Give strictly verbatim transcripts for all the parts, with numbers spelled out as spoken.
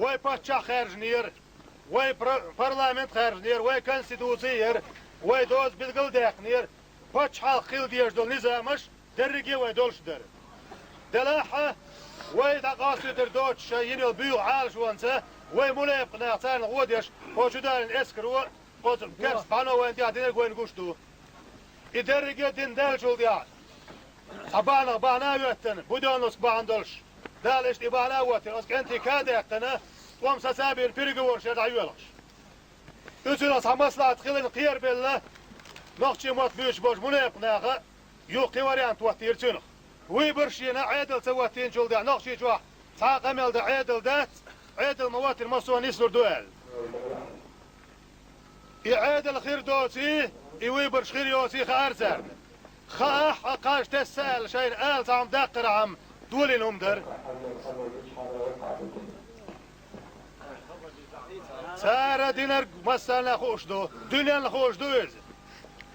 Вай паччахь хаьржинера, вай пр-, парламент хаьржинера, вай конституци яра, вай доза билгалдаьккхинера, пачхьалкх хила дезаш долу низамаш дерриге вай долуш дара. Делахь а, вай дӀакъоастуьйтур доцуш шайн йина йолу буьйгӀа Ӏалашонца, вай мунепакъ нах царна гӀо деш, кхо чудалийна эскаро, оцу керста бахьано вайна тӀехь динарг вайна гуш ду. И дерриге а дина даьллачул тӀехь, цхьа бахьанах бахьана а хӀоьттина, Буденновск бахьана долуш, Дала иштта и бахьана а хӀоттийна, оцу кӀентий ка а даьккхина, тӀом сацабийна переговораш яр дӀайоьлхуш. Уьцунах цхьа маслахьат хиларна кхерабелла, нохчийн мотт буьйцуш болчу мунепакъ наха юха кхин вариант хӀоттийра цуьнах. Выбораш йина Ӏедал ца хӀоттийначул тӀехь Нохчийчохь цхьа а къамел дан Ӏедал дац, Ӏедал ма хӀоттийна массо а нислур ду аьлла. И Ӏедал хир доций, и выбораш хир йоций хаьара царна. Хаахь а, кхаж тесна а аьлла, шайна ала цхьа хӀума даккхархьама долийна хӀума дара. Цара динарг массарна а хууш ду, дуьненна хууш ду иза.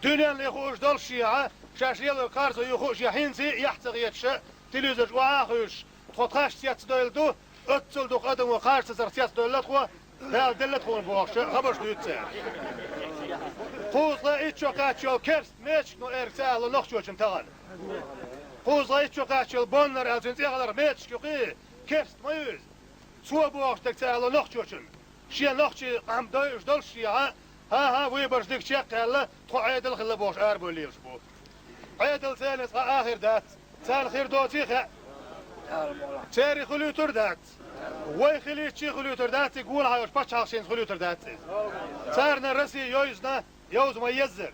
Дуьненна и хууш долуш шехьа, шаьш лелорг харцо ю хууш я хӀинца а эхь ца хеташ, телевизорш охьа а хуьйшуш, тхо тхаьш цецдевлла ду, оццул дукха адамо кхаж ца царх цецдевлла тхо, Дала делла тхуна бохуш, хабарш дуьйцу цара. Кхузткъе итт шо кхаьчча йолу керста меташка ну эрга ца аьлла нохчочун тахана. Кхузткъе итт шо кхаьчча йолу Боннар аьлла цуьнан цӀе хиларх меташка юкъий, керста ма ю иза. Цо бохуш дерг ца аьлла нохчочун. Шен нохчий къам дойуш долуш шехьа, хӀан-хӀа, выбораш дика чекх аьлла, тхо Ӏедал хилла бохуш арабевлла лелаш бу. Ӏедал церан цкъа а хир дац. Царна хир доций хаьа. Церан хуьлуьйтур дац. Вай хилийчий хуьлуьйтур дац, и гонахьа йолчу пачхьалкхашца хуьлуьйтур дац иза. Царна Россия йовзана, йовза ма еззара.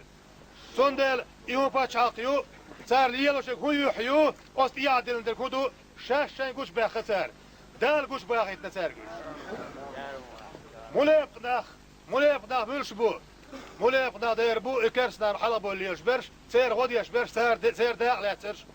Цундела и хӀун пачхьалкх ю, цара лелошерг хӀун юьхь ю, оцу тӀехь диллина дерг хӀун ду, шаьш шайн гучубаьхна цара. Дала гучубахийтина цаьрга уьш. Мунепакъ нах, мунепакъ нах муьлш бу? Мунепакъ нах дера бу и керстанаш хьалхабевлла лелаш берш, церан гӀо деш берш, цара де-, церан дакъа лаьцнарш.